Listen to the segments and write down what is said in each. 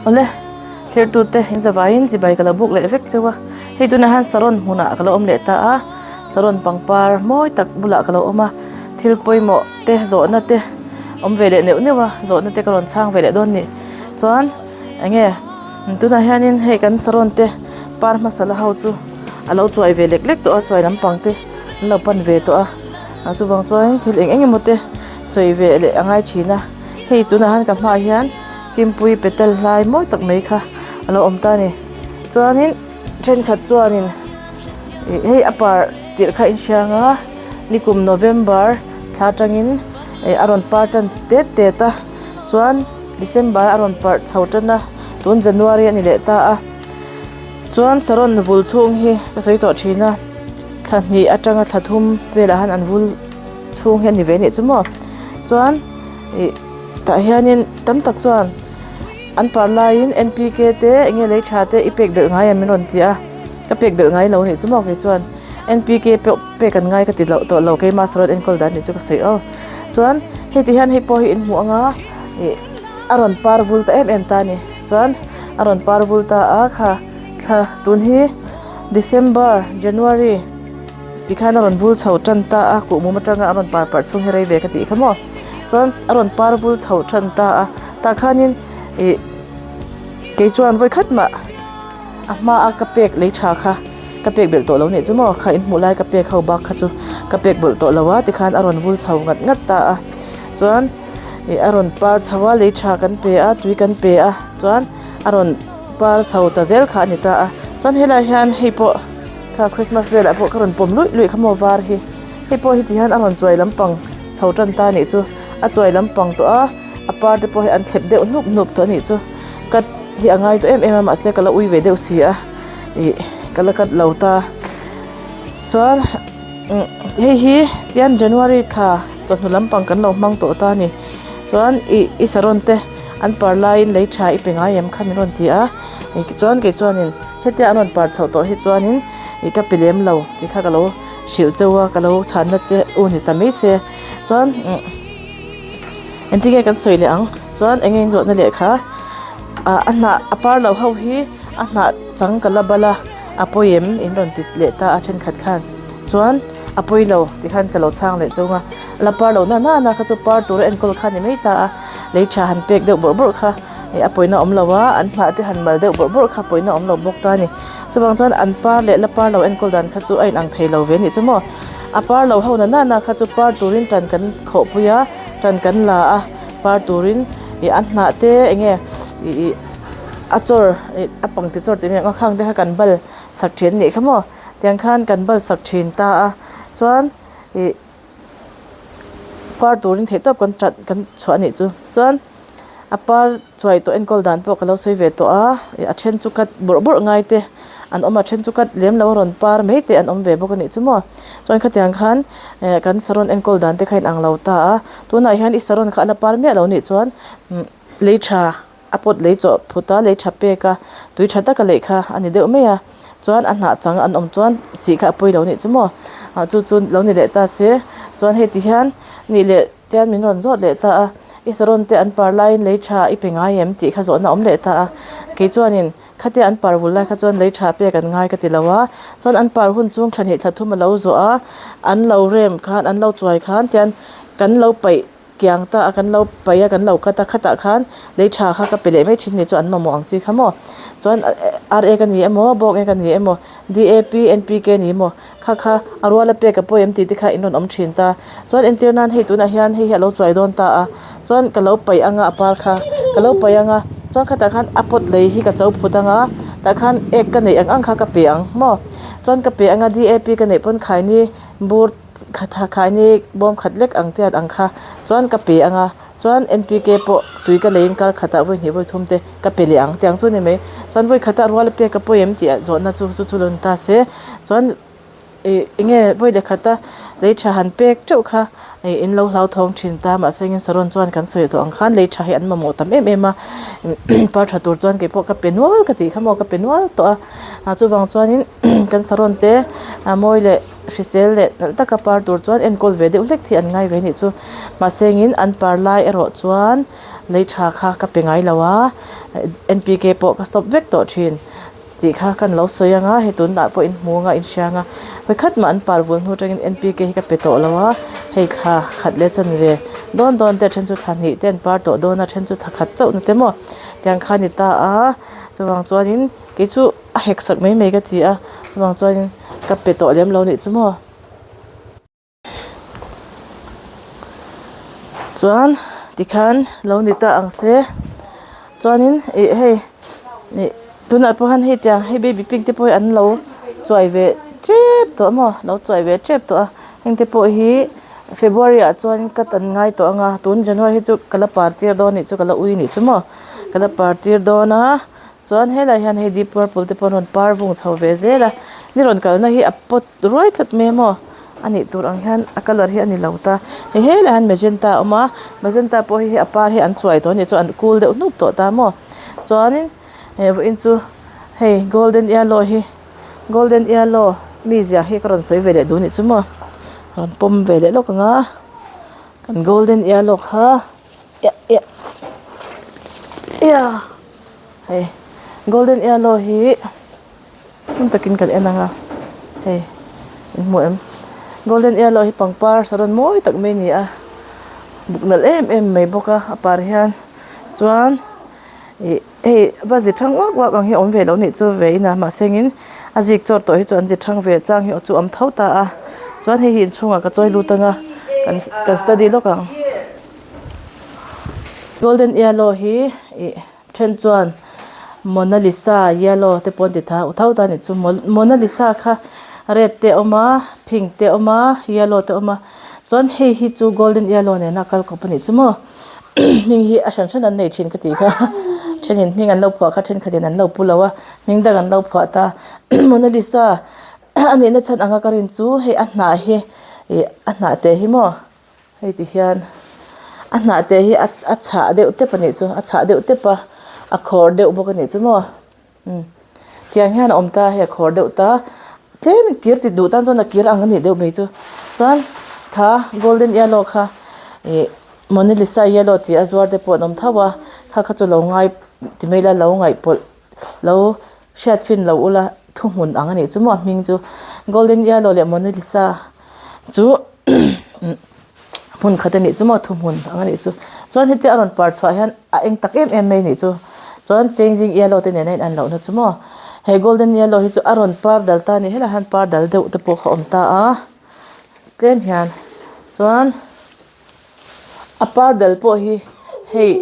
Awle thirtute in zavaiin chibai ka lo buk leh vek cheu a hei tunah hian saron hmunah ka lo awm leh ta a saron pangpar mawi tak bulah ka lo awm a thil pawimawh te zawhna te awm ve leh neuh neuh a zawhna te ka rawn chhang ve leh dawn a ni chuan eng nge tunah hianin hei kan saron te par hmasa la ho chu a lo chuai ve lek lek tawh a chuai lampang te an lo pan ve tawh a chuvang chuan thil eng eng emaw te sawi ve leh a ngai thin a. Hei tunah hian ka hmaah hian Kimpui petal hlai mawi tak mai kha a lo awm ta a ni. Chuanin thenkhat chuanin ih hei a par tirh kha in hria ang a nikum November thla atangin ih a rawn par tan tet tet a chuan December a rawn parh chho tan a tun January a ni leh ta a chuan saron vul chhung hi ka sawi tawh thin a thla hnih atanga thla thum velah hian an vul chhung hi a ni ve anih chu maw chuan. Ih tah hianin tam tak chuan an par laiin N P K te eng nge lei tha te i pek belh ngai em min rawn ti a ka pek belh ngai lo anih chu maw kei chuan N P K pawh pek an ngai ka ti loh tawh lo keima saron enkawl dan nih chu ka sawi aw chuan hei ti hian hei pawh hi in hmuh anga ih a rawn par vul ta em em ta a ni chuan a rawn par vul ta a kha thla tun hi December January. Tikhian a rawn vul chho tan ta a, kuhmum atanga a rawn par parh chhung hi rei ve ka tih kha maw. Chuan a rawn par vul chho tan ta a, tah khanin ih kei chuan vawi khat mah a hma a ka pek lei tha kha ka pek belh tawh lo nih chu maw kha in hmuh lai ka pek ho bak kha chu ka pek belh tawh lo a tikhan a rawn vul chho ngat ngat ta a. Chuan ih a rawn par chho a lei tha kan pe a tui kan pe a chuan a rawn par chho ta zel kha a ni ta a. Chuan helaiah hian hei pawh. Kha Christmas velah pawh ka rawn pawm luih luih kha maw var hi. Hei pawh hi ti hian a rawn chuai lampang chho tan ta anih chu. A chuai lampang tawh a, a par te pawh hi an thlep deuh hnup hnup tawh anih chu. Cut hi a ngai tawh em em a mahse ka la ui ve deuh si a, ih ka la cut lo ta. Chuan umm hei hi tian January thla chawhnu lampang kan lo hmang tawh ta a ni. Chuan ih i saron te an par laiin lei tha i pe ngai em kha min rawn ti a. Chuan kei chuanin hetia an rawn par chhoh tawh hi chuanin ih ka pe lem lo tih kha ka lo hrilh cheu a ka lo chhanna che u ni ta mai se chuan umm engtin nge kan sawi leh ang chuan eng nge in zawhna leh kha ah a hnah a par lo ho hi a hnah chang ka la bal a a pawi em in rawn ti leh ta a thenkhat khan chuan a pawi lo ti khan ka lo chhang leh chung a la par lo na na na kha chu par tur a enkawl kha ni mai ta a lei tha han pek deuh bawrh bawrh kha. Ih a pawina awm lo a an hnah te han mal deuh bawrh bawrh kha pawina awm lo bawk ta a ni chuvang chuan an par leh la par lo enkawl dan kha chu a inang thei lo ve a nih chu maw a par lo ho na nana kha chu par turin tan kan khawh pui a tan kan la a par turin ih an hnah te eng nge ih ih a chawr ih a pangti chawr tih mai ang a khang te kha kan bal sak thin a nih kha maw tiang khan kan bal sak thin ta a chuan ih. Par turin theih tawp kan chat kan chhuah a nih chu chuan a par chuai tawh enkawl dan pawh ka lo sawi ve tawh a ih a then chu cut bawrh bawrh ngai te an awm a a then chu cut lem lo a rawn par mai te an awm ve bawk a nih chu maw chuan khatiang khan eh kan saron enkawl dan te kha a inang lo ta a tunah hian i saron kha a la par miah lo nih chuan umm lei tha a pawt lei chawh phut a lei tha pek a tui tha taka leih kha a ni deuh mai a chuan a hnah chang an awm chuan sih kha a pawi lo nih chu maw ah chu chu lo ni leh ta se chuan hei ti hian nih leh te hian min rawn zawt leh ta a i saron te an par laiin lei tha i pe ngai em tih kha zawhna a awm leh ta a kei chuanin khatia an par vul lai kha chuan lei tha pek an ngai ka ti lo a chuan an par hun chung thla hnih thla thum a lo zawh a an lo rem khan an lo chuai khan tian kan lo paih Kiang ta a kan lo paih a kan lo cut a khatah khan lei tha kha ka pe leh mai thin ni chu an mamawh ang chi kha maw chuan ar ek a ni emaw bawk ek a ni emaw D A P N P K a ni emaw kha kha a rual a pek a pawi em tih te kha in rawn awm thin ta chuan entir nan hei tunah hian hei hi a lo chuai dawn ta a chuan ka lo paih anga a par kha ka lo paih anga chuan khatah khan a pawt lei hi ka cho phut anga tah khan ek ka neih ang ang kha ka pe ang maw chuan ka pe anga D A P ka neih pawn khaini bur. Khatha khaini bawm khat lek ang tiat ang kha chuan ka pe ang a, chuan N P K pawh tui ka leiin kar khatah vawi hnih vawi thum te ka pe leh ang tiang chu ni mai. Chuan vawi khatah rual a pek a pawi em tih ah zawhna chu chu chu lo ni ta se chuan ih eng nge vawi leh khata lei tha han pek teuh kha ih in lo hlauthawng thin ta mahse engin saron chuan kan sawi tawh ang khan lei tha hi an mamawh tam em em a par tha tur chuan keipawh ka pe nual ka tih kha maw ka pe nual tawh a chuvang chuanin kan saron te a mawi leh. hrisel leh nalh taka par tur chuan enkawl ve deuh hlek hi an ngai ve a nih chu mahse engin an par lai erawh chuan lei tha kha ka pe ngai lo a N P K pawh ka stop vek tawh thin tih kha kan lo sawi ang a hei tunah pawh in hmu ang a in hria ang a vawikhat mah an par vul hnu atangin N P K hi ka pe tawh lo a hei thla khat leh chanve dawn dawn te a then chu thla hnih te an par tawh dawn a a then chu thla khat chauh na te maw tiang kha a ni ta a chuvang chuanin kei chu a hek sak mai mai ka ti a chuvang chuanin ka pe tawh lem lo nih chu maw. Chuan tikhan lo ni ta ang se chuanin ih hei ih tunah pawh hian hei tiang hei baby pink te pawh hi an lo chuai ve tep tawh maw lo chuai ve tep tawh a heng te pawh hi february ah chuan ka tan ngai tawh ang a tun january hi chu ka la par tir dawn anih chu ka la ui anih chu maw ka la par tir dawn a. Chuan helai hian hei deep purple te pawh an rawn par vung chho ve zel a ni rawn kalna hi a pawt ruai tlat mai a maw a nih tur ang hian a colour hi a ni lo ta hei helaiah hian magenta a awm a magenta pawh hi hei a par hi an chuai tawh a nih chuan an kul deuh hnup tawh ta maw chuanin he vawiin chu hei golden yellow hi golden yellow mizia hi ka rawn sawi ve leh duh a nih chu maw rawn pawm ve leh lawk ang a kan golden yellow kha Hei golden yellow hi hmun takin kan en ang a hei in hmu em golden yellow hi pangpar saron mawi tak mai a ni a buk nalh em em mai bawk a a par hian chuan ih hei va zi thang uak uak ang hi a awm ve lo nih chu ve in a mahse engin a zik chawt tawh hi chu an zi thang ve chang hi chu a awm tho ta a chuan hei hi inchhungah ka chawi lut ang a kan study lawk ang. Golden yellow hi ih then chuan Mona Lisa yellow te pawh an ti tha u tho ta a nih chu Mona Lisa kha red te a awm a pink te a awm a yellow te a awm a chuan hei hi chu golden yellow nena kal kawp a nih chu maw hming hi a hran hran an nei thin ka tih kha thenin hming an lo phuah kha thenkhatin an lo pu lo a hming dang an lo phuah ta Mona Lisa a nihna chhan anga ka rin chu hei a hnah hi ih a hnah te hi maw. Hei ti hian a hnah te hi a a chhah deuh tep a nih chu a chhah deuh tep a a khawr deuh bawk a nih chu maw umm tiang hian a awm ta hei a khawr deuh ta tlem in kir ti duh tan chuan a kir ang a nih deuh mai chu chuan kha golden yellow kha ih monalisa yellow tih a zuar te pawh an awm tho a kha kha chu lo ngai ti mai ila lo ngaih pawlh lo hriat fin lo ula thuhmun ang a nih chu maw a hming chu golden yellow leh monalisa chu hmun khat a nih chu maw thuhmun ang a nih chu chuan hetia a rawn par chhuah hian a eng tak em em mai a nih chu chuan changing yellow te nen a in an loh na chu maw he golden yellow hi chu a rawn par dal ta a ni helaiah hian par dal deuh te pawh kha a awm ta a tlem hian chuan a par dal pawh hi hei.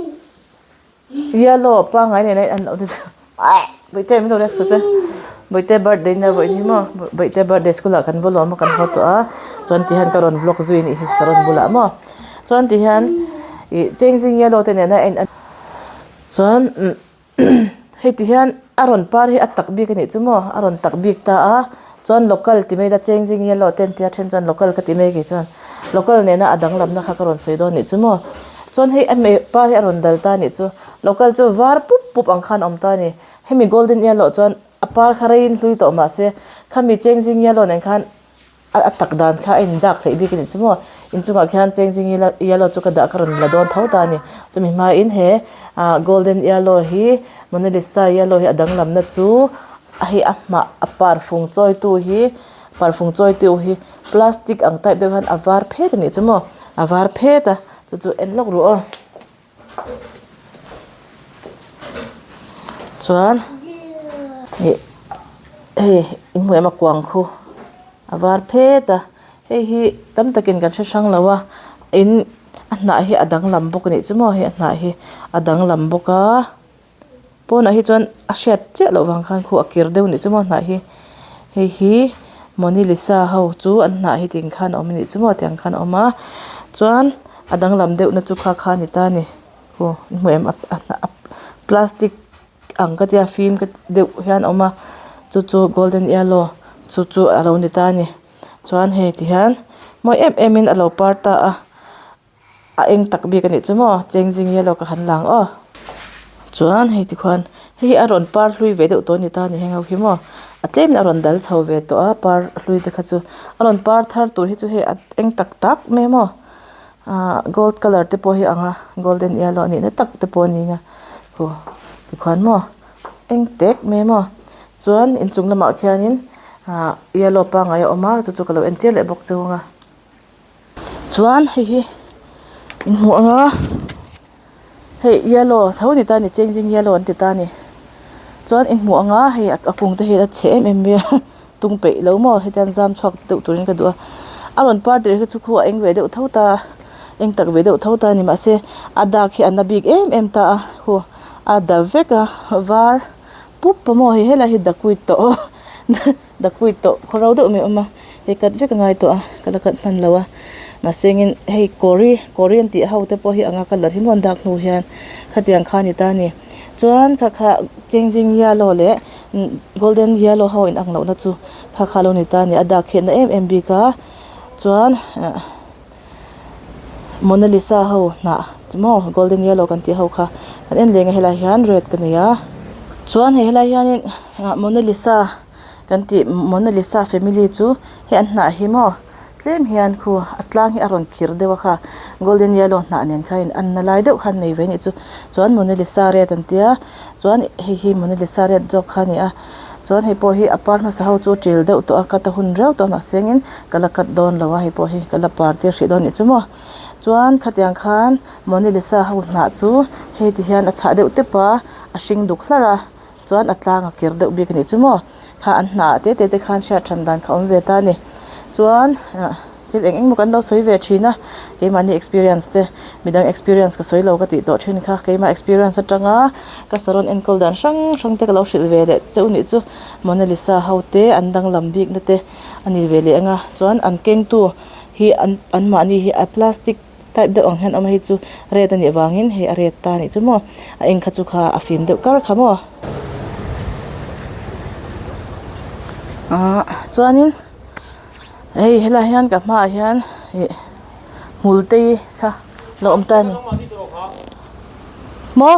Yellow pangngai nen a in an loh na chu aih bawihte min lo lek sawt e bawihte birthday na vawiin hi maw bawihte birthday school ah kan va lawm a kan haw tawh a chuan ti hian ka rawn vlog zui a nih hi saron bulah maw chuan ti hian ih chengzing yellow te nen a in an chuan hei ti hian a rawn par hi a tak bik a nih chu maw a rawn tak bik ta a chuan local ti mai ila chengzing yellow te an tia then chuan local ka ti mai kei chuan local nena a danglamna kha ka rawn sawi dawn a nih chu maw. Chuan hei a hmei pa hi a rawn dal ta a nih chu local chu var pup pup ang khan a awm ta a ni hemi golden yellow chuan a par kha reiin hlui tawh mahse khami chengzing yellow nen khan a a tak dan kha a in dak hleih bik a nih chu maw inchungah khian chengzing yellow chu ka dah ka rawn la dawn tho ta a ni chumi hmain he ah golden yellow hi monalisa yellow hi a danglamna chu a hei a hmah a parfung chawitu hi parfung chawitu hi plastic ang type deuh hian a var phet a nih chu maw a var phet a. Chu chu en lawk ruh aw. Chuan ih hei in hmuh em a kuang khu a var phet a hei hi tam takin kan hre hrang lo a in a hnah hi a danglam bawk a nih chu maw hei a hnah hi a danglam bawk a. Pawnah hi chuan a hriat chiah loh vang khan khu a kir deuh nih chu maw hnah hi hei hi monalisa ho chu an hnah hi ting khan a awm anih chu maw tiang khan a awm a chuan a danglam deuh na chu kha kha a ni ta a ni aw in hmu em a hnah a plastic ang ka tia fim ka deuh hian a awm a chu chu golden yellow chu chu a lo ni ta a ni chuan hei ti hian mawi em em in a lo par ta a. A eng tak bik a nih chu maw chengzing yellow ka han lang aw chuan hei tikhuan hei hi a rawn par hlui ve deuh tawh a ni ta a ni heng ho hi maw. A tlemin a rawn dal chho ve tawh a par hlui te kha chu a rawn par thar tur hi chu hei a eng tak tak mai maw ahh gold colour te pawh hi a ang a golden yellow a nihna tak te pawh a ni ang a aw tikhuan maw eng tek mai maw chuan inchung lamah khianin ahh yellow pangngai a awm a chu chu ka lo entir leh bawk cheu ang a chuan hei hi in hmuh ang a hei yellow tho a ni ta a ni changing yellow an ti ta a ni chuan in hmuh ang a hei a kung te hi a chhe em em mai a tung peih lo maw hetiang hian zam chhuak deuh turin ka duh a a rawn par tir hi chu khu a eng ve deuh tho ta eng tak ve deuh tho ta a ni mahse a dak hi a na bik em em ta a khu a da vek a var pup a maw hei helai hi dakuit tawh aw dakuit tawh khaw ro deuh mai a awm a hei cut vek a ngai tawh a ka la cut hman lo a mahse engin hei kawri kawri an tih ho te pawh hi anga colour hi maw an dak hnu hian khatiang kha a ni ta a ni chuan kha kha changing yellow leh golden yellow ho in ang loh na chu kha kha a lo ni ta a ni a dak hi a na em em bik a chuan ah Monalisa ho hnah chu maw golden yellow kan tih ho kha kan en leng a helaiah hian red ka nei a chuan hei helai hianin ah Monalisa kan tih Monalisa family chu hei an hnah hi maw tlem hian khu a tlang hi a rawn khir deuh a kha golden yellow hnah nen khan in an na lai deuh khan nei ve a nih chu chuan Monalisa red an tia chuan hei hi Monalisa red zawk kha a ni a. Chuan hei pawh hi a par hmasa ho chu til deuh tawh a cut a hun riau tawh a mahse engin ka la cut dawn lo a hei pawh hi ka la par tir hrih dawn anih chu maw chuan khatiang khan Monalisa ho hnah chu hei ti hian a chhah deuh tep a a hring duk hlarh a chuan a tlang a kir deuh bik anih chu maw kha an hnah te te te khan hriat hran dan kha a awm ve ta a ni chuan ah. Thil eng eng maw kan lo sawi ve thin a, keimahni experience te midang experience ka sawi lo ka tih tawh thin kha, keimah experience atanga ka saron enkawl dan hrang hrang te ka lo hrilh ve leh cheu nih chu Mona Lisa ho te an danglam bikna te a ni ve leh ang a, chuan an kengtu hi an anmahni hi a plastic type deuh ang hian a awm a hei chu red a nih avangin hei a red ta a nih chu maw a eng kha chu kha a fim deuh kar kha maw ahh chuanin. Hei helaiah hian ka hmaah hian ih hmul te kha lo awm ta a ni maw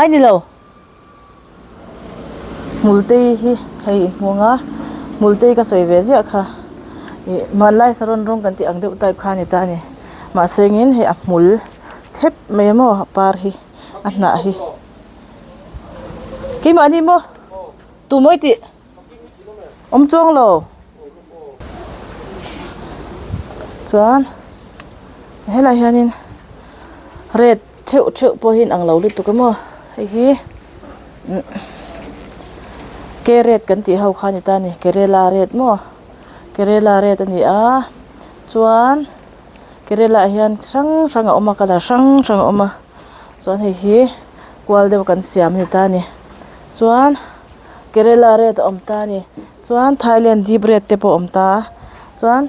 ai ni lo hmul te hi hei hmu ang a hmul te ka sawi ve ziah kha ih hmanlai saron rawng kan tih ang deuh type kha a ni ta a ni mahse engin hei a hmul thep mai maw a par hi a hnah hi keimah ni maw tumawi tih. Awm chuang lo. Chuan helaiah hianin red theuh theuh pawh hi inang lo lutuk a maw hei hi ke red kan tih ho kha a ni ta a ni kerela red maw kerela red a ni a chuan kerela ah hian hrang hrang a awm a colour hrang hrang a awm a chuan hei hi kual deuh kan siam a ni ta a ni chuan. Kerela red a awm ta a ni chuan Thailand deep red te pawh a awm ta chuan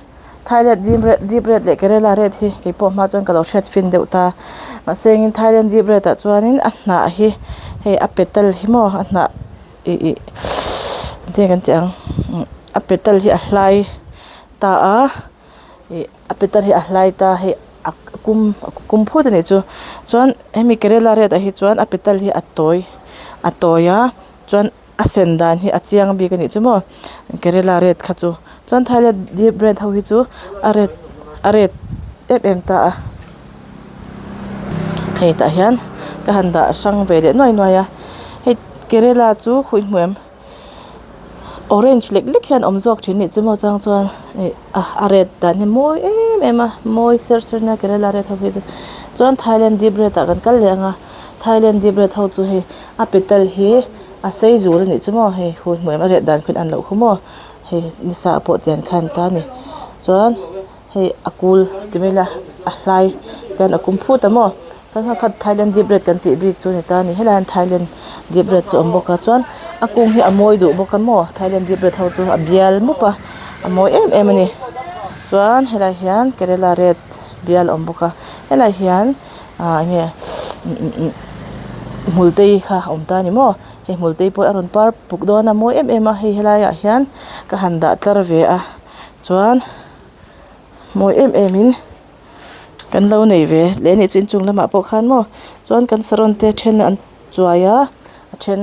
Thailand deep red deep red leh Kerela red hi kei pawh hma chuan ka lo hriat fin deuh ta mahse engin Thailand deep red ah chuanin a hnah hi hei a petal hi maw a hnah ih ih engtin nge kan tih ang a petal hi a hlai ta a. Ih a petal hi a hlai ta hei a kum kum phut a nih chu chuan hemi kerela red ah hi chuan a petal hi a tawi a tawi a chuan a sen dan hi a chiang bik a nih chu maw kerela red kha chu chuan thailand deep red ho hi chu a red a red em em ta a hei tah hian ka han dah hrang ve leh nuai nuai a hei kerela chu khawi hmu em. Orange lek lek hian awm zawk thin nih chu maw chang chuan ih a a red dan hi mawi em em a mawi ser ser nia kerela red ho hi chu chuan thailand deep red ah kan kal leh ang a thailand deep red ho chu hei a petal hi a sei zur a nih chu maw hei hun hmuh em a red dan khan an loh khu maw hei nisa ah pawh tiang khan ta a ni chuan. Hei a kul ti mai ila a hlai hian a kum phut a maw chuan kha kha Thailand deep red kan tih bik chu a ni ta a ni helaiah hian Thailand deep red chu a awm bawk a chuan a kung hi a mawi duh bawk a maw Thailand deep red ho chu a bial mup a a mawi em em a ni chuan helaiah hian Kerala red bial a awm bawk a helaiah hian ah enge hmul te kha a awm ta a ni maw hei hmul te pawh a rawn par puk dawn a mawi em em a hei helaiah hian ka han dah tlar ve a chuan. Mawi em em in kan lo nei ve leh anih chu inchung lamah pawh khan maw chuan kan saron te then an chuai a a then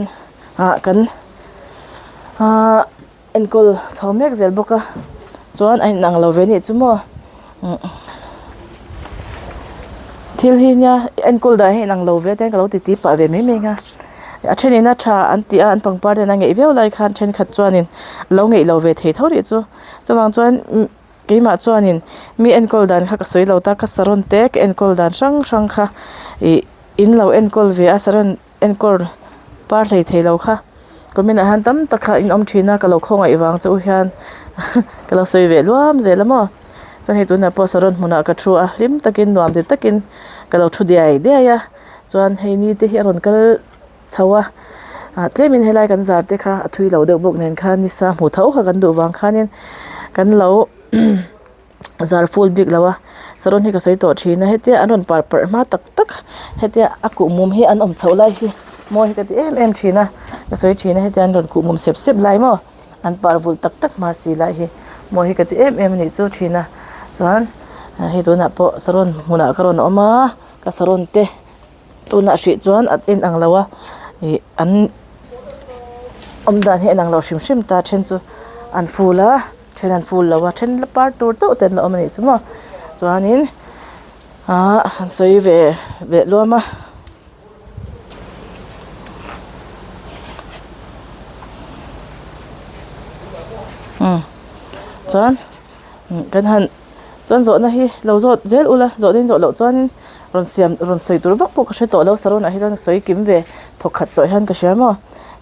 ah kan. Ahh enkawl chho mek zel bawk a chuan a inang lo ve anih chu maw thil hi nia enkawl dan hi a inang lo ve te ka lo ti ti pah ve mai mai ang a a thenin a tha an tih a an pangpar ten a ngeih viau lai khan thenkhat chuanin a lo ngeih lo ve thei tho rih chu chuvang chuan keimah chuanin mi enkawl dan kha ka sawi lo ta ka saron te ka enkawl dan hrang hrang kha ih in lo enkawl ve a saron. Enkawl par hlei thei lo kha comment ah hian tam tak kha in awm thin a ka lo khawngaih vang che u hian ka lo sawi ve luam zel a maw chuan hei tunah pawh saron hmunah ka thu a hlim takin nuam ti takin ka lo thu diai diai a chuan hei ni te hi a rawn kal chho a ah tlemin helai kan zar te kha a thui lo deuh bawk nen khan nisa hmu tho kha kan duh vang khanin kan lo. Zar full bik lo a saron hi ka sawi tawh thin a hetia an rawn par parh hma tak tak hetia a kuhmum hi an awm chhoh lai hi mawi hi ka ti em em thin a ka sawi thin a hetia an rawn kuhmum sep sep lai maw an par vul tak tak hma si lai hi mawi hi ka ti em em a nih chu thin a chuan hei tunah pawh saron hmunah ka rawn awm a ka saron te tunah hrih chuan a inang lo a ih an awm dan hi a inang lo hrim hrim ta then chu an ful a. Then an ful lo a, then la par tur teuh te an la awm a nih chu maw. Chuanin aaa an sawi ve ve luam a. Umm chuan kan han chuan zawhna hi lo zawt zel ula zawhna in zawh loh chuanin rawn siam rawn sawi tur vak pawh ka hre tawh lo saron ah hi chuan sawi kim ve thawk khat tawh hian ka hria maw.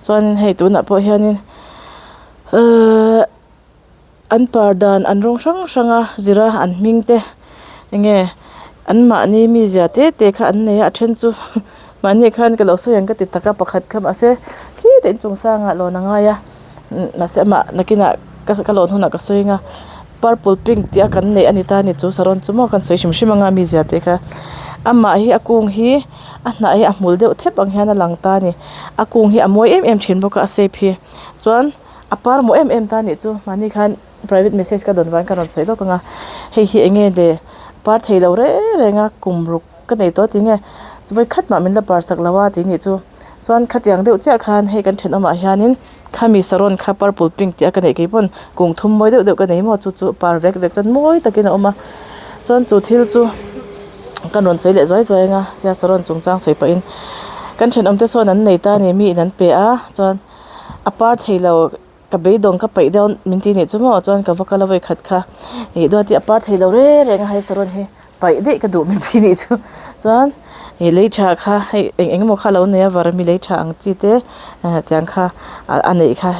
Chuanin hei tunah pawh hianin. Ehh an par dan an rawng hrang hrang a zira an hming te enge an mahni mizia te te kha an nei a a then chu mahni khan ka lo sawi ang ka ti tak a pakhat kha mahse khi te inchung sangah lawn a ngai a mahse amah nakinah ka lawn hunah ka sawi ang a purple pink tih a kan neih a ni ta a ni chu saron chu maw kan sawi hrim hrim ang a mizia te kha amah hi a kung hi a hnah hi a hmul deuh thep ang hian a lang ta a ni a kung hi a mawi em em thin bawk a a shape hi. Chuan a par maw em em ta nih chu mahni khan private message ka dawn vang ka rawn sawi lawk ang a hei hi eng nge le par thei lo reng reng a kum ruk ka nei tawh tinge vawi khat mah min la par sak lo a tih nih chu chuan khatiang deuh chiah khan hei kan thenawmah hianin khami saron kha purple pink tih a ka neih kei pawn kum thum mawi deuh deuh ka nei maw chu chu par vek vek chuan mawi takin a awm a chuan chu thil chu kan rawn sawi leh zuai zuai ang a tia saron chungchang sawi pahin kan thenawm te sawn an nei ta a ni mi in an pe a chuan. A par thei lo ka beidawng ka paih dawn min ti nih chu maw chuan ka va kal a vawi khat kha ih duat hi a par thei lo reng reng a hei saron hi paih daih ka duh min ti nih chu chuan ih lei tha kha hei eng eng emaw kha a lo nei a varmi lei tha ang chi te tiang kha a neih kha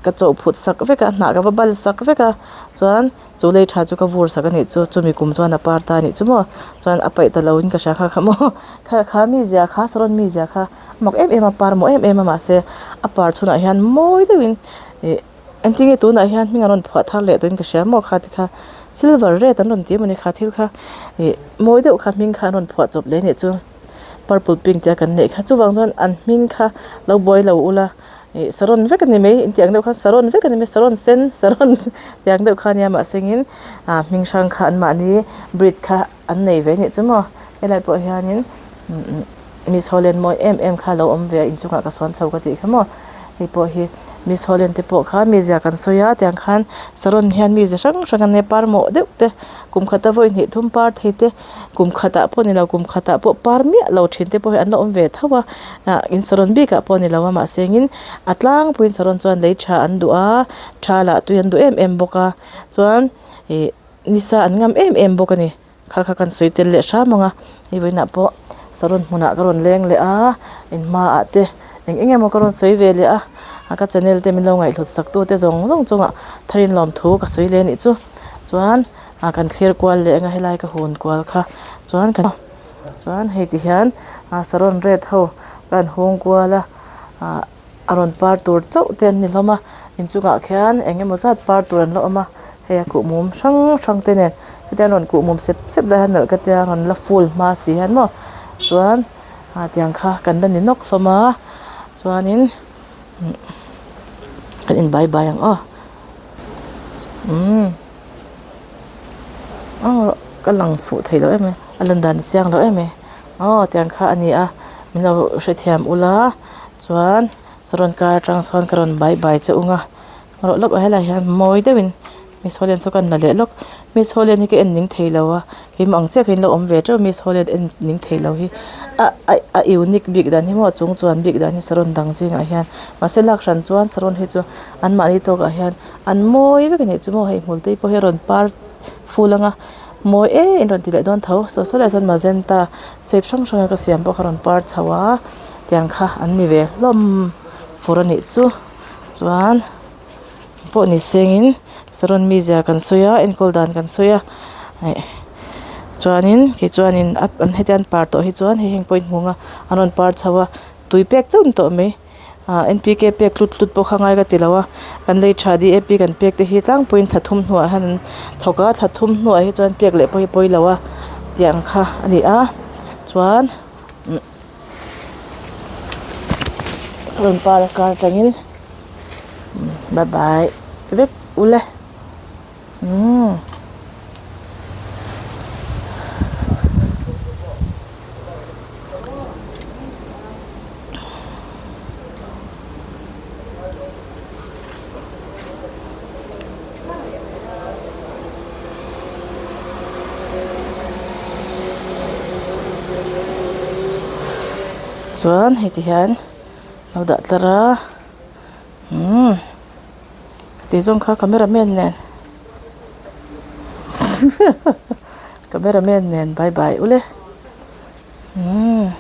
ka chawh phut sak vek a hnah ka va bal sak vek a chuan. Chu lei tha chu ka vur sak a nih chu, chumi kum chuan a par ta a nih chu maw, chuan a paih ta lo in ka hria kha kha maw, kha kha mizia kha saron mizia kha a mak em em a, par maw em em a mahse a par chhunah hian mawi deuhin ih engtin nge tunah hian hming an rawn phuah thar leh tawhin ka hria maw kha ti kha silver red an rawn ti emaw ni kha thil kha ih mawi deuh kha hming kha an rawn phuah chawp leh a nih chu purple pink tia kan neih kha chuvang chuan an hming kha lo buai lo ula. Ih saron vek a ni mai inti ang deuh khan saron vek a ni mai saron sen saron ti ang deuh kha ania mahse engin ah hming hrang kha an mahni breed kha an nei ve anih chu maw helai pawh hianin miss holland mawi em em kha alo awm ve a inchungah ka sawn chho ka tih kha maw hei pawh hi miss holland te pawh kha mizia kan sawi a tiang khan saron hian mizia hrang hrang an nei a par mawh deuh te kum khata vawi hnih thum par thei te. Kum khatah pawh ni lo kum khatah pawh par miah lo thin te pawh hi an la awm ve tho a ah in saron bikah pawh ni lo a mahse engin a tlangpuiin saron chuan lei tha an duh a tha lah tui an duh em em bawk a chuan ih nisa an ngam em em bawk a ni kha kha kan sawi tel leh hram ang a hei vawiinah pawh saron hmunah ka rawn leng leh a in hmaah te eng eng emaw ka rawn sawi ve leh a ka channel te min lo ngaihhlut sak tu te zawng zawng chungah tharin lawmthu ka sawi leh a nih chu chuan. Ah kan thlir kual leh anga helai ka hun kual kha chuan kan chuan hei ti hian ah saron red ho ka han hung kual a ah a rawn par tur chauh te an ni hlawm a inchungah khian eng emaw zat par tur an la awm a hei a kuhmum hrang hrang te nen hetiang rawn kuhmum sep sep lai hian nalh ka tia rawn la full hma si hian maw chuan ah tiang kha kan la ni nawk hlawm a chuanin kan in bye bye ang aw umm. Aw ka lang fuh thei lo em mai a lan dan a chiang lo em mai aw tiang kha a ni a min lo hrethiam ula chuan. Saron kar atang sawn ka rawn bye bye che ung a rawh lawk a helaiah hian mawi deuhin miss Holian chu ka na leh lawk miss Holian hi ka en ning thei lo a keimah ang chiah kha in lo awm ve teuh miss Holian en ning thei lo hi a a a unique bik dan hi maw a chung chuan bik dan hi saron dang zingah hian mahse lak hran chuan saron hi chu anmahni tawkah hian an mawi vek a nih chu maw hei hmul te pawh hi a rawn par ful ang a mawi em in rawn ti leh dawn tho saw saw lai sawn magenta shape hrang hrang a ka siam pawh kha a rawn par chho a tiang kha an ni ve hlawm fur a nih chu chuan pawh ni sengin saron mizia kan sawi a enkawl dan kan sawi a eh chuanin kei chuanin a an hetiang an par tawh hi chuan hei heng pawh in hmu ang a an rawn par chho a tui pek chauh a ni tawh mai. Ah N P K pek tlut tlut pawh kha ngai ka ti lo a kan lei tha D A P kan pek te hi tlangpuiin thla thum hnuah hian an thawk a thla thum hnuah hi chuan pek leh pawh hi pawi lo a tih ang kha a ni a chuan umm saron par a kar atangin bye bye vek ule umm. Chuan hei ti hian lo dah tlar a umm tih zawng kha camera man nen camera man nen bye bye ule umm.